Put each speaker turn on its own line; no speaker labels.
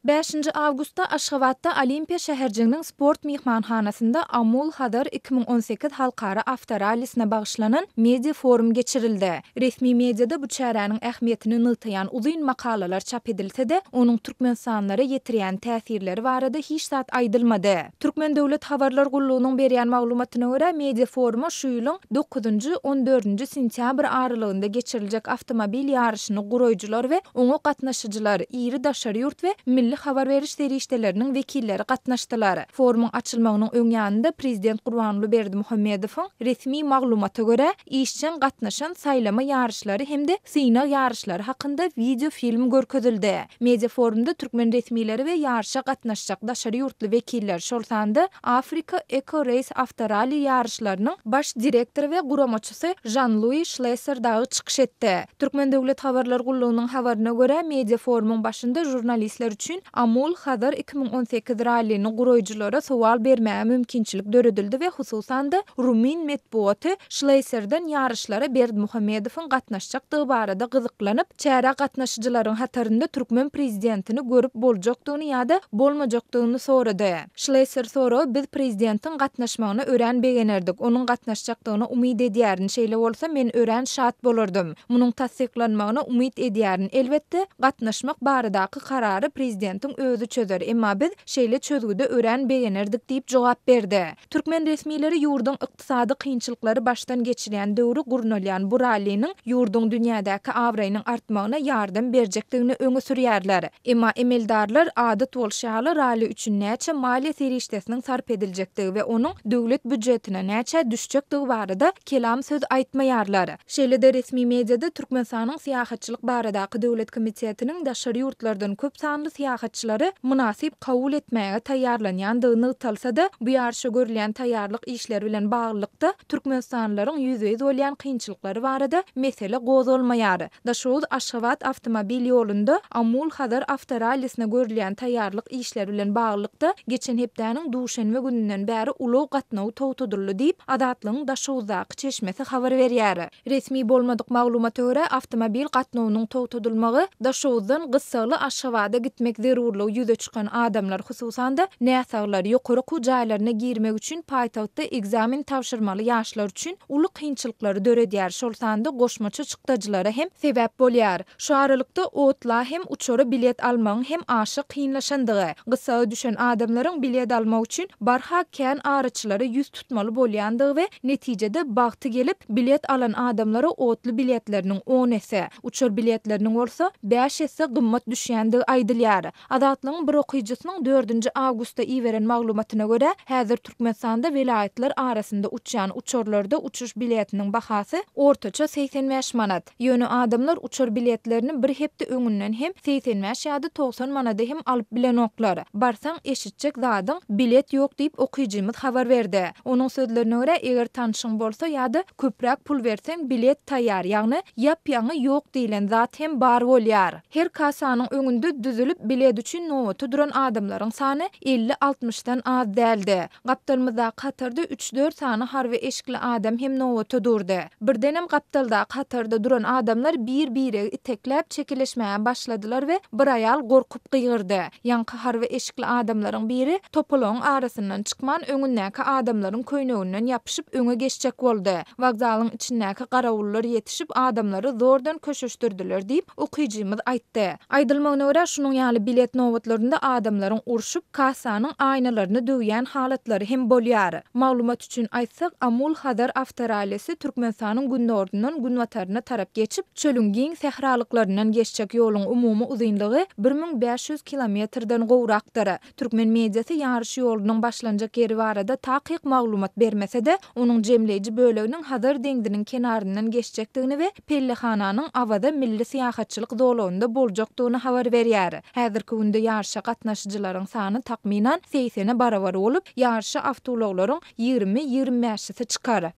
Bäşinji awgustda Aşgabatda Olimpiýa şäherjiginiň sport myhmanhanasynda Amul Hazar 2018 halkara awtorallisine bagyşlanan media-forum geçirildi. Resmi mediada bu çäräniň ähmiýetini nygtaýan uzyn makalalar çap edilse-de, onuň türkmenistanlylara ýetirýän täsirleri barada hiç zat aýdylmady. Türkmen döwlet habarlar gullugynyň berýän maglumatyna görä, media-foruma şu ýylyň dokuzynjy, on dördünji sentýabr aralygynda geçiriljek awtomobil ýaryşyny guraýjylar we oňa gatnaşyjylar, iri daşary ýurt we milli habar beriş serişdeleriniň wekilleri gatnaşdylar. Forumyň açylmagynyň öň ýanynda prezident Gurbanguly Berdimuhamedowyň resmi maglumata görä, işjeň gatnaşan saýlama ýaryşlary hem-de synag ýaryşlary hakynda wideofilm görkezildi. Media-forumda türkmen resmileri we ýaryşa gatnaşjak daşary ýurtly wekiller, şol sanda Afrika Eco Race awtoralli ýaryşlarynyň baş direktory we guramaçysy Žan-Lui Şlesser dagy çykyş etdi. Türkmen döwlet habarlar gullugynyň habaryna görä, media-forumyň başynda žurnalistler üçin Amul, Hazar 2018 rallini guraýjylara sowal bermäge mümkinçilik döredildi we hususan-da, rumyn metbugaty Şleýserden ýaryşlara Berdimuhamedowyň gatnaşjakdygy barada gyzyklanyp, çärä gatnaşyjylaryň hatarynda türkmen prezidentini görüp boljakdygyny ýa-da bolmajakdygyny sorady. Şleýser soraga biz prezidentiň gatnaşmagyna örän begenerdik, onuň gatnaşjakdygyna umyt edýärin, şeýle bolsa men örän şat bolardym. Munuň tassyklanmagyna umyt edýärin. Elbetde, gatnaşmak baradaky karary prezidentiň özi çözer, emma biz şeýle çözgüde örän begenerdik diýip jogap berdi. Türkmen resmileri ýurduň ykdysady kynçylyklary başdan geçirýän döwri gurnalýan bu ralliniň ýurduň dünýädäki abraýynyň artmagyna ýardam berjekdigini öňe sürýärler. Emma emeldarlar, adat bolşy ýaly, ralli üçin näçe maliýe serişdesiniň sarp ediljekdigi we onuň döwlet býujetine näçä düşjekdigi barada kelam söz aýtmaýarlar. Şeýle-de resmi mediada Türkmenistanyň Syýahatçylyk baradaky döwlet komitetiniň daşary ýurtlardan köp sanly syýahatçylary mynasyp kabul etmäge taýýarlanýandygy nygtalsa-da, bu ýaryşa görülýän taýýarlyk işleri bilen baglylykda, türkmenistanlylaryň ýüzbe-ýüz bolýan kynçylyklary barada mesele gozgalmaýar. Daşoguz-Aşgabat awtomobil ýolunda Amul-Hazar awtorallisine görülýän taýýarlyk işleri bilen baglylykda, geçen hepdäniň duşenbe gününden bäri ulag gatnawy togtadyldy diýip, Azatlygyň Daşoguzdaky çeşmesi habar berýär. Resmi bolmadyk maglumata görä, awtomobil gatnawynyň togtadylmagy Daşoguzdan gyssagly Aşgabada gitmek zerurlygy ýüze çykan adamlar, hususan-da, näsaglar, ýokary okuw jaýlaryna girmek üçin paýtagtda ekzamen tabşyrmaly ýaşlar üçin uly kynçylyklary döredýär, şol sanda goşmaça çykdajylara hem sebäp bolýar. Şu aralykda, otla hem uçara bilet almagyň hem aşa kynlaşandygy, gyssaga düşen adamlaryň bilet almak üçin barha kän araçylara ýüz tutmaly bolýandygy we netijede bagty gelip, bilet alan adamlara otly biletleriniň on esse, uçar biletleriniň bolsa bäş esse gymmat düşýändigi aýdylýar. Azatlygyň bir okyjysynyň dördünji awgustda iberen maglumatyna görä, häzir Türkmenistanda welaýatlar arasynda uçýan uçarlarda uçuş biletiniň bahasy ortaça 85 manat. Ýöne adamlar uçar biletlerini bir hepde öňünden hem 85 ýa-da 90 manada hem alyp bilenoklar. Barsaň, eşitjek zadyň, bilet ýok diýip, okyjymyz habar berdi. Onuň sözlerine görä, eger tanşyň bolsa ýa-da köpräk pul berseň, bilet taýýar, ýagny ýap-ýaňy ýok diýlen zat hem bar bolýar. Her kassanyň öňünde düzülip bilet üçin nobata duran adamlaryň sany elli-altmyşdan az däldi. Gapdalymyzdaky hatarda üç-dört sany harby eşikli adam hem nobata durdy. Birdenem gapdaldaky hatarda duran adamlar bir-biregi itekläp çekeleşmäge başladylar we bir aýal gorkup gygyrdy. Ýaňky harby eşikli adamlaryň biri topalaňyň arasyndan çykman öňündäki adamlaryň köýneginden ýapyşyp öňe geçjek boldy. Wokzalyň içindäki garawullar ýetişip adamlary zordan köşeşdirdiler diýip, okyjymyz aýtdy. Aýdylmagyna görä, şunuň ýaly bilet nobatlarynda adamlaryň urşup, kassanyň aýnalaryny döwýän halatlary hem bolýar. Maglumat üçin aýtsak, Amul-Hazar awtorallisi Türkmenistanyň gündogaryndan günbataryna tarap geçip, çölüň giň sähralyklaryndan geçjek ýoluň umumy uzynlygy 1500 kilometrden gowrakdyr. Türkmen mediasy ýaryş ýolunyň başlanjak ýeri barada takyk maglumat bermese-de, onuň jemleýji böleginiň Hazar deňziniň kenaryndan geçjekdigini we pellehananyň Awaza milli syýahatçylyk zolagynda boljakdygyny habar berýär. Häzirki günde ýaryşa gatnaşyjylaryň sany takmynan segsene barabar bolup, ýaryşa awtoulaglaryň ýigrimi, 25-si çykar.